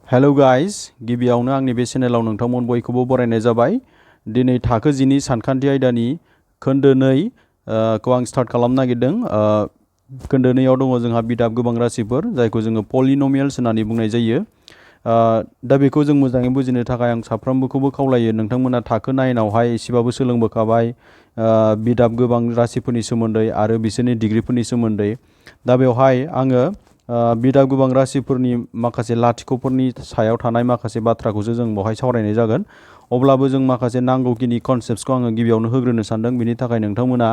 Hello guys गिबियावनो आंनि बे चेनेलाव नोंथांमोन बयखौबो बरायनाय जाबाय। दिनै थाखो 10नि सानखान्थि आयदानि खोन्दो 2 खौ आं स्टार्ट खालामनो नागिरदों। खोन्दो 2 आव दङ जोंहा बिदाब गोबां राशिफोर जायखौ जोङो पलिनोमियल्स होननानै बुंनाय जायो। दा बेखौ जों मोजाङै बुजिनो थाखाय आं साफ्रोमबोखौबो खावलायो नोंथांमोना थाखो 9 आवहाय एसेबाबो सोलोंबोखाबाय बिदाब गोबां राशिफोरनि सोमोन्दै आरो बिसोरनि डिग्रिफोरनि सोमोन्दै। दा बेवहाय आङो बिदाब गोबां राशिफोरनि माखासे लाथिख'फोरनि सायाव थानाय माखासे बाथ्राखौसो जों बेवहाय सावरायनाय जागोन। अब्लाबो जों माखासे नांगौखिनि कनसेप्टसखौ आङो गिबियावनो होग्रोनो सानदों। बिनि थाखाय नोंथांमोना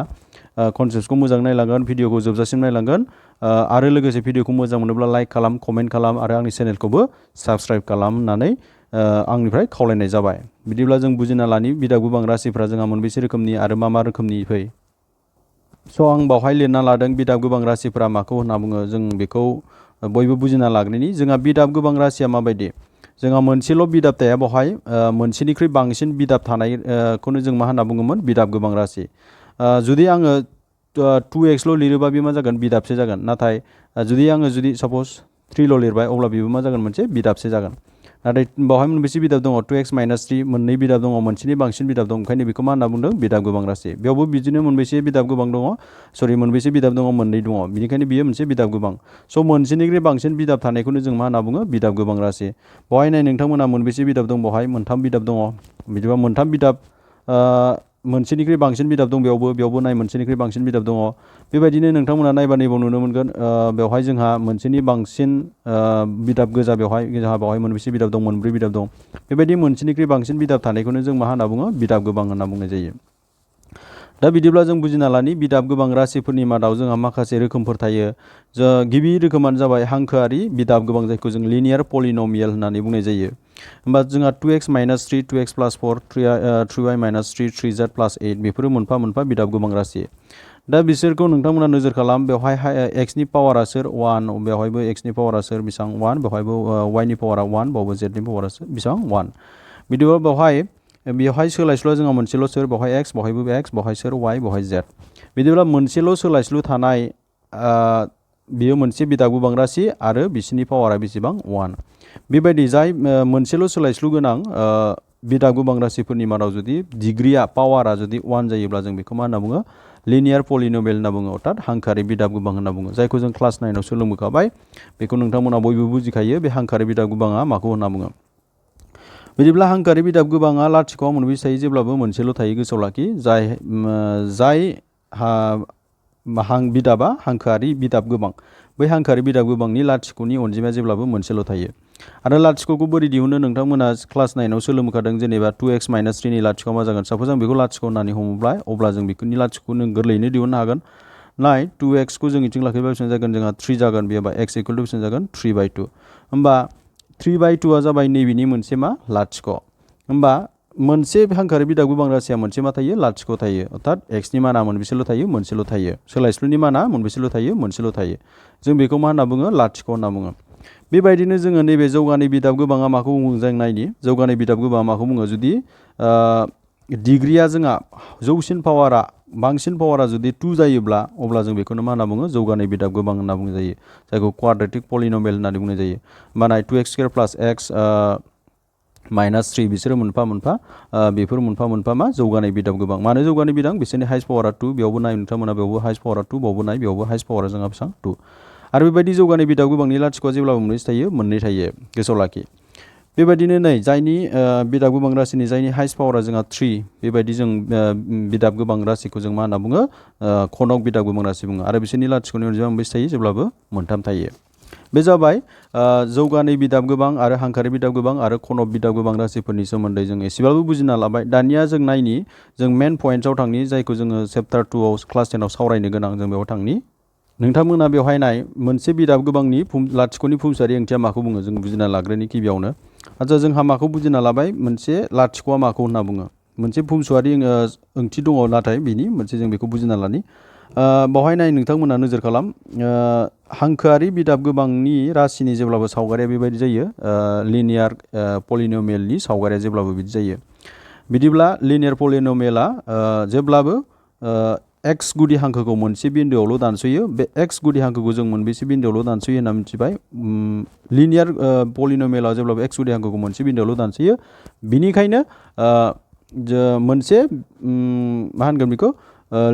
कनसेप्टसखौ मोजां नायलांगोन, भिडिअखौ जोबजासिम नायलांगोन आरो लोगोसे भिडिअखौ मोजां मोनोब्ला लाइक खालाम, कमेन्ट खालाम आरो आंनि चेनेलखौबो साबस्क्राइब खालाम होननानै आंनिफ्राय खावलायनाय जाबाय। बिदिब्ला जों बुजिना लानि बिदाब गोबां राशिफोरा जोंहा मोनबेसे रोखोमनि आरो मा रोखोमनि फै। आं बावहाय लिरना लादों बिदाब गोबां राशिफोरा माखौ होनना बुङो। जों बेखौ बयबो बुजिना लाग्रोनि। जोंहा बिदाब गोबां राशिया माबायदि। जोंहा मोनसेल' बिदाब थाया बेवहाय मोनसेनिख्रुइ बांसिन बिदाब थानायखौनो जों मा होनना बुङोमोन बिदाब गोबां राशि। जुदि आङो 2xल' लिरोबा बे मा जागोन बिदाबसे जागोन। नाथाय जुदि साप'ज 3ल' लिरबाय अब्ला बेबो मा जागोन मोनसे बिदाबसे जागोन। नाथाय बावहाय मोनबेसे बिदाब दङ 2x - 3 मोननै बिदाब दङ, मोनसेनि बांसिन बिदाब दं, ओंखायनो बेखौ मा होनना बुंदों बिदाब गोबां राशि। बेयावबो बिदिनो मोनबेसे बिदाब गोबां दङ, मोनबेसे बिदाब दङ मोननै दङ, बेनिखायनो बियो मोनसे बिदाब गोबां। मोनसेनिख्रुइ बांसिन बिदाब थानायखौनो जों मा होनना बुङो बिदाब गोबां राशि। बेवहाय नाय नोंथांमोना मोनबेसे बिदाब दं, बेवहाय मोनथाम बिदाब दङ। बिदिबा मोनथाम बिदाब मोनसेनिख्रुइ बांसिन बिदाब दं बेयावबो नाय मोनसेनिख्रुइ बांसिन बिदाब दङ। बेबायदिनो नोंथांमोना नायबा नैबाव नुनो मोनगोन बेवहाय जोंहा मोनसेनि बांसिन बिदाब गोजा बेवहाय मोनबेसे बिदाब दं मोनब्रै बिदाब दं। बेबायदि मोनसेनिख्रुइ बांसिन बिदाब थानायखौनो जों मा होनना बुङो बिदाब गोबां होनना बुंनाय जायो। दा बिदिब्ला जों बुजिना लानि बिदाब गोबां राशिफोरनि मादाव जोंहा माखासे रोखोमफोर थायो। गिबि रोखोमानो जाबाय हांखोआरि बिदाब गोबां, जायखौ जों लिनियार पलिनोमियल होननानै बुंनाय जायो। होमबा जोंहा 2x - 3, 2x + 4, 3y - 3, 3z + 8 बेफोरो मोनफा मोनफा बिदाब गोबां राशि। दा बिसोरखौ नोंथांमोना नोजोर खालाम। बेवहाय एक्सनि पावारा सोर 1, बेवहायबो एक्सनि पावारा सोर बेसेबां 1, बेवहायबो वाइनि पावारा 1, बेवहायबो जेडनि पावारा बेसेबां 1। बिदिबा बेवहाय सोलायस्लुआ जोंहा मोनसेल' सोर, बेवहाय x, बेवहायबो x, बेवहाय सोर y, बेवहाय z। बिदिब्ला मोनसेल' सोलायस्लु थानाय बेयो मोनसे बिदाब गोबां राशि आरो बिसिनि पावारा बेसेबां 1। बेबायदि जाय मोनसेल' सोलायस्लु गोनां बिदाब गोबां राशिफोरनि मादाव जुदि डिग्रिया पावारा जुदि 1 जायोब्ला जों बेखौ मा होनना बुङो लिनियार पलिनोमियल होनना बुङो, अर्थात हांखोआरि बिदाब गोबां होनना बुङो, जायखौ जों क्लास 9 आव सोलोंबोखाबाय। बेखौ नोंथांमोना बयबो बुजिखायो बे हांखोआरि बिदाब गोबाङा माखौ होनना बुङो। बिदिब्ला हांखोआरि बिदाब गोबाङा लाथिख'आव मोनबेसे थायो, जेब्लाबो मोनसेल' थायो, गोसोआव लाखि। बिदाबा हांखोआरि बिदाब गोबां, बै हांखोआरि बिदाब गोबांनि लाथिख'नि अनजिमाया जेब्लाबो मोनसेल' थायो। आरो लाथिख'खौ बोरै दिहुनो नोंथांमोना क्लास 9 आव सोलोंखादों। जेनेबा 2x - 3नि लाथिख'आ मा जागोन, साप'ज आं बेखौ लाथिख' होननानै हमोब्ला अब्ला जों बेफोरनि लाथिख'खौ नों गोरलैयैनो दिहुननो हागोन। 2x खौ जों इथिं लाखिबा बेसेबां जागोन, जोंहा 3 जागोन। बेयावबा x = बेसेबां जागोन 3/2। होमबा 3/2आ जाबाय नैबेनि मोनसे मा लाथिख'। होमबा मोनसे हांखोआरि बिदाब गोबां राशिया मोनसे मा थायो लाथिख' थायो, अर्थात एक्सनि माना मोनबेसेल' थायो मोनसेल' थायो, सोलायस्लुनि माना मोनबेसेल' थायो मोनसेल' थायो। जों बेखौ मा होनना बुङो लाथिख' होनना बुङो। बेबायदिनो जोङो नैबे जौगानाय बिदाब गोबाङा माखौ बुङो जों नायनि। जौगानाय बिदाब गोबाङा माखौ बुङो, जुदि डिग्रिया जोंहा बांसिन पावारा जुदि 2 जायोब्ला अब्ला जों बेखौनो मा होनना बुङो जौगानाय बिदाब गोबां होनना बुंनाय जायो, जायखौ क्वाड्रेटिक पलिनोमियल होननानै बुंनाय जायो। होमबा 2x² + x - 3 बिसोरो मोनफा मोनफा मा जौगानाय बिदाब गोबां। मानो जौगानाय बिदां, बिसोरनि हाइस्ट पावारा 2। बेयावबो नाय नोंथांमोना, बेयावबो हाइस्ट पावारा 2, बेयावबो हाइस्ट पावारा जोंहा बेसेबां 2। आरो बेबायदि जौगानाय बिदाब गोबांनि लाथिख'आ जेब्लाबो मोनबेसे थायो, मोननै थायो, गोसोआव लाखि। बेबायदिनो नै जायनि बिदाब गोबां राशिनि जायनि हाइस्ट पावारा जोंहा 3, बेबायदि जों बिदाब गोबां राशिखौ जों मा होनना बुङो खनक बिदाब गोबां राशि बुङो। आरो बिसोरनि लाथिख'नि अनजिमाया मोनबेसे थायो, जेब्लाबो मोनथाम थायो। बे जाबाय जौगानाय बिदाब गोबां आरो हांखोआरि बिदाब गोबां आरो खनक बिदाब गोबां राशिफोरनि सोमोन्दै जों एसेबाबो बुजिना लाबाय। दानिया जों नायनि, जों मेन पइन्ट्सआव थांनि, जायखौ जोङो चेप्टार 2 आव क्लास 10 आव सावरायनो गोनां, जों बेयाव थांनि। नोंथांमोना बेवहाय नाय मोनसे बिदाब गोबांनि लाथिख'नि फुंसारि ओंथिया माखौ बुङो जों बुजिना लाग्रोनि गिबियावनो। आच्चा जोंहा माखौ बुजिना लाबाय, मोनसे लाथिख'आ माखौ होनना बुङो, मोनसे भुमसुआरि ओंथि दङ, नाथाय बिनि मोनसे जों बेखौ बुजिना लानि। बेवहाय नाय नोंथांमोना नोजोर खालाम, हांखोआरि बिदाब गोबांनि राशिनि जेब्लाबो सावगारिया बेबायदि जायो, लिनियार पलिनोमियलनि सावगारिया जेब्लाबो बिदि जायो। बिदिब्ला लिनियार पलिनोमियला जेब्लाबो एक्स गुदि हांखोखौ मोनसे बिन्दोआवल' दानस'यो बे एक्स गुदि हांखोखौ जों मोनबेसे बिन्दोआवल' दानस'यो होनना मिथिबाय लिनियार पलिन'मियेलाव जेब्लाबो एक्स गुदि हांखोखौ मोनसे बिन्दोआवल' दानस'यो बिनिखायनो मोनसे मा होनगोन बेखौ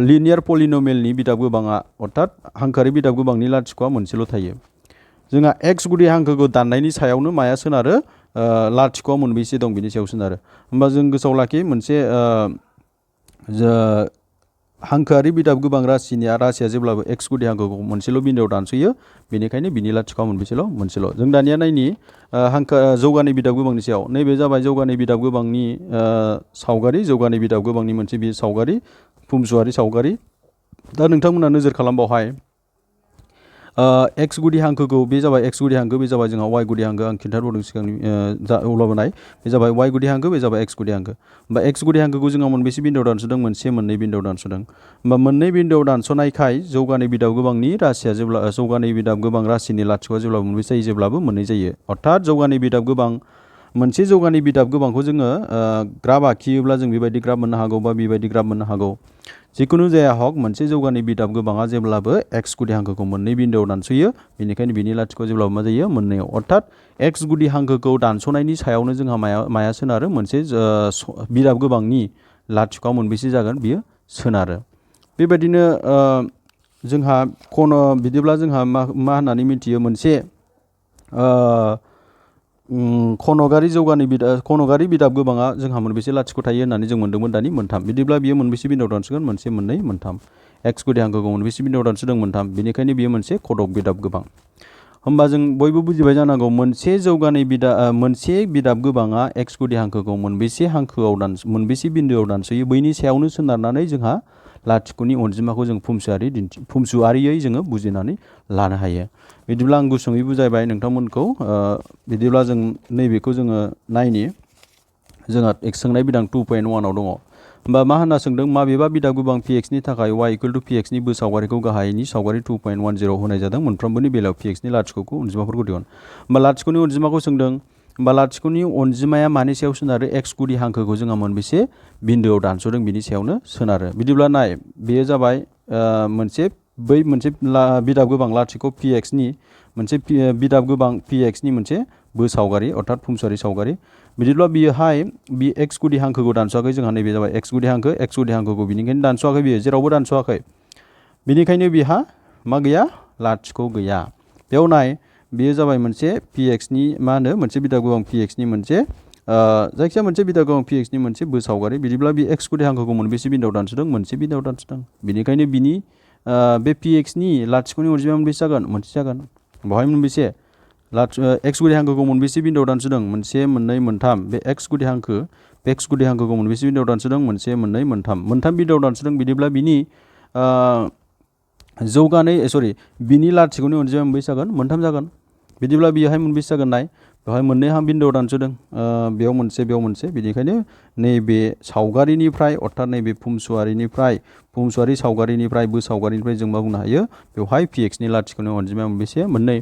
लिनियार पलिन'मियेलनि बिदाब गोबाङा अर्थात हांखोआरि बिदाब गोबांनि लाथिख'आ मोनसेल' थायो जोंहा एक्स गुदि हांखोखौ दाननायनि सायावनो माया सोनारो लाथिख'आ मोनबेसे दं बिनि सायाव सोनारो होमबा जों गोसोआव लाखि मोनसे हांखोआरि बिदाब गोबां राशिया जेब्लाबो एक्स गुदि हांखोखौ मोनसेल' बिन्दोआव दानस'यो बेनिखायनो बिनि लाथिख'आ मोनसेल' जों दानिया नायनि हांखो जौगानाय बिदाब गोबांनि सायाव नैबे जाबाय जौगानाय बिदाब गोबांनि सावगारि जौगानाय बिदाब गोबांनि मोनसे बे सावगारि फुमसुआरि सावगारि दा नोंथांमोना नोजोर खालामबावहाय एक्स गुदि हांखोखौ बे जाबाय एक्स गुदि हांखो बे जाबाय जोंहा वाइ गुदि हांखो आं खिन्थाबोदों सिगांनि अब्लाबोनाय बे जाबाय वाइ गुदि हांखो बे जाबाय एक्स गुदि हांखो होमबा एक्स गुदि हांखोखौ जोंहा मोनबेसे बिन्दोआव दानस'दों मोननै बिन्दोआव दानस'दों होमबा मोननै बिन्दोआव दानस'नायखाय जौगानाय बिदाब गोबांनि राशिया जेब्ला जौगानाय बिदाब गोबां राशिनि लाथिख'आ जेब्लाबो मोनबेसे जायो जेब्लाबो मोननै जायो अर्थात जौगानाय बिदाब गोबां मोनसे जौगानाय बिदाब गोबांखौ जोङो ग्राफ आखियोब्ला जों बेबायदि ग्राफ मोननो हागौ बा बेबायदि ग्राफ मोननो हागौ जिखुनु जाया हक मोनसे जौगानाय बिदाब गोबाङा जेब्लाबो एक्स गुदि हांखोखौ मोननै बिन्दोआव दानस'यो बेनिखायनो बिनि लाथिख'आ जेब्लाबो मा जायो मोननैयाव अर्थात एक्स गुदि हांखोखौ दानस'नायनि सायावनो जोंहा माया सोनारो मोनसे बिदाब गोबांनि लाथिख'आ मोनबेसे जागोन बियो सोनारो बेबायदिनो जोंहा बिदिब्ला जोंहा मा होननानै मिथियो मोनसे खनगारि बिदाब गोबाङा जोंहा मोनबेसे लाथिख' थायो होननानै जों मोन्दोंमोन दानि मोनथाम बिदिब्ला बियो मोनबेसे बिन्दोआव दानस'गोन मोननै मोनथाम एक्स गुदि हांखोखौ मोनबेसे बिन्दोआव दानस'दों मोनथाम बेनिखायनो बियो मोनसे खदक बिदाब गोबां होमबा जों बयबो बुजिबाय जानांगौ मोनसे जौगानाय मोनसे बिदाब गोबाङा एक्स गुदि हांखोखौ मोनबेसे बिन्दोआव दानस'यो बैनि सायावनो सोनारनानै जोंहा लाथिख'नि अनजिमाखौ जों फुमसुआरियै जोङो बुजिनानै लानो हायो बिदिब्ला आं गुसुङै बुजायबाय नोंथांमोनखौ बिदिब्ला जों नैबेखौ जोङो नायनि जोंहा सोंनाय बिदां 2.1आव दङ होमबा मा होनना सोंदों माबेबा बिदाब गोबां pxनि थाखाय y = pxनि सावगारिखौ गाहायनि सावगारि 2.10 होनाय जादों मोनफ्रोमबोनि बेलायाव pxनि लाथिख'खौ अनजिमाफोरखौ दिहुन होमबा लाथिख'नि अनजिमाखौ सोंदों होमबा लाथिख'नि अनजिमाया मानि सायाव सोनारो एक्स गुदि हांखोखौ जोंहा मोनबेसे बिन्दोआव दानस'दों बिनि सायावनो सोनारो बिदिब्ला नाय बेयो जाबाय मोनसे बिदाब गोबां लाथिख' pxनि मोनसे बिदाब गोबां pxनि मोनसे सावगारि अर्थात फुमसुआरि सावगारि बिदिब्ला बियोहाय बे एक्स गुदि हांखोखौ दानस'वाखै जोंहा नैबे जाबाय एक्स गुदि हांखोखौ बिनिखायनो दानस'वाखै बियो जेरावबो दानस'वाखै बिनिखायनो बिहा मा गैया लाथिख' गैया बेयाव नाय बेयो जाबाय मोनसे pxनि मा होनो मोनसे बिदाब गोबां pxनि मोनसे जायखिया मोनसे बिदाब गोबां pxनि मोनसे सावगारि बिदिब्ला बे एक्स गुदि हांखोखौ मोनबेसे बिन्दोआव दानस'दों मोनसे बिन्दोआव दानस'दों बिनिखायनो बिनि बे pxनि लाथिख'नि अनजिमाया मोनबेसे जागोन मोनसे जागोन बेवहाय मोनबेसे एक्स गुदि हांखोखौ मोनबेसे बिन्दोआव दानस'दों मोनसे मोननै मोनथाम बे एक्स गुदि हांखोखौ मोनबेसे बिन्दोआव दानस'दों मोनसे मोननै मोनथाम बिन्दोआव दानस'दों बिदिब्ला बिनि बिनि लाथिख'नि अनजिमाया मोनबेसे जागोन मोनथाम जागोन बिदिब्ला बेहाय मोनबेसे जागोन नाय बेवहाय मोननै बिन्दोआव दानस'दों बेयाव मोनसे बिनिखायनो नैबे सावगारिनिफ्राय अर्थात नैबे फुमसुआरि सावगारिनिफ्राय सावगारिनिफ्राय जों मा बुंनो हायो बेवहाय pxनि लाथिख'नि अनजिमाया मोनबेसे मोननै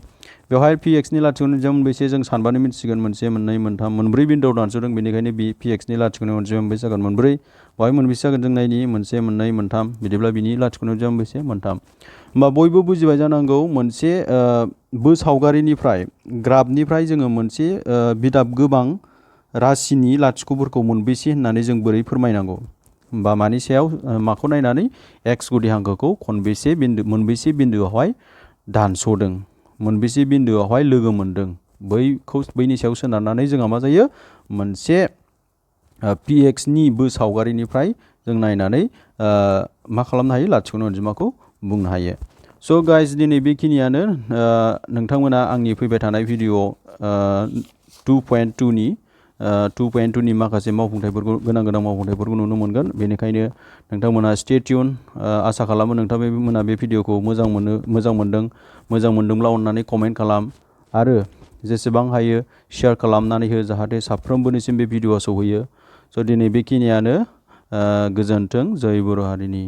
बेवहाय pxनि लाथिख'नि अनजिमाया मोनबेसे जों सानबानो मिथिसिगोन मोनसे मोननै मोनथाम मोनब्रै बिन्दोआव दानस'दों बेनिखायनो बे pxनि लाथिख'नि अनजिमाया मोनबेसे जागोन मोनब्रै बेवहाय मोनबेसे जागोन जों नायनि मोनसे मोननै मोनथाम बिदिब्ला बिनि लाथिख'नि अनजिमाया मोनबेसे मोनथाम होमबा बयबो बुजिबाय जानांगौ मोनसे सावगारिनिफ्राय ग्राफनिफ्राय जोङो मोनसे बिदाब गोबां राशिनि लाथिख'फोरखौ मोनबेसे होननानै जों बोरै फोरमायनांगौ होमबा मानि सायाव माखौ नायनानै एक्स गुदि हांखोखौ मोनबेसे बिन्दोआवहाय दानस'दों मोनबेसे बिन्दोआवहाय लोगो मोनदों बैनि सायाव सोनारनानै जोंहा मा जायो मोनसे pxनि सावगारिनिफ्राय जों नायनानै मा खालामनो हायो लाथिख'नि अनजिमाखौ बुंनो हायो स' गाइस दिनै बेखिनियानो नोंथांमोना आंनि फैबाय थानाय भिडिअ 2.2नि माखासे मावफुंथायफोरखौ गोनां मावफुंथायफोरखौ नुनो मोनगोन बेनिखायनो नोंथांमोना स्टे टिउन आसा खालामो नोंथांमोना बे भिडिअखौ मोजां मोनदोंब्ला अननानै कमेन्ट खालाम आरो जेसेबां हायो शेयार खालामनानै हो जाहाथे साफ्रोमबोनिसिम बे भिडिअआ सौहैयो स' दिनै बेखिनियानो गोजोन्थों जय बर' हारिनि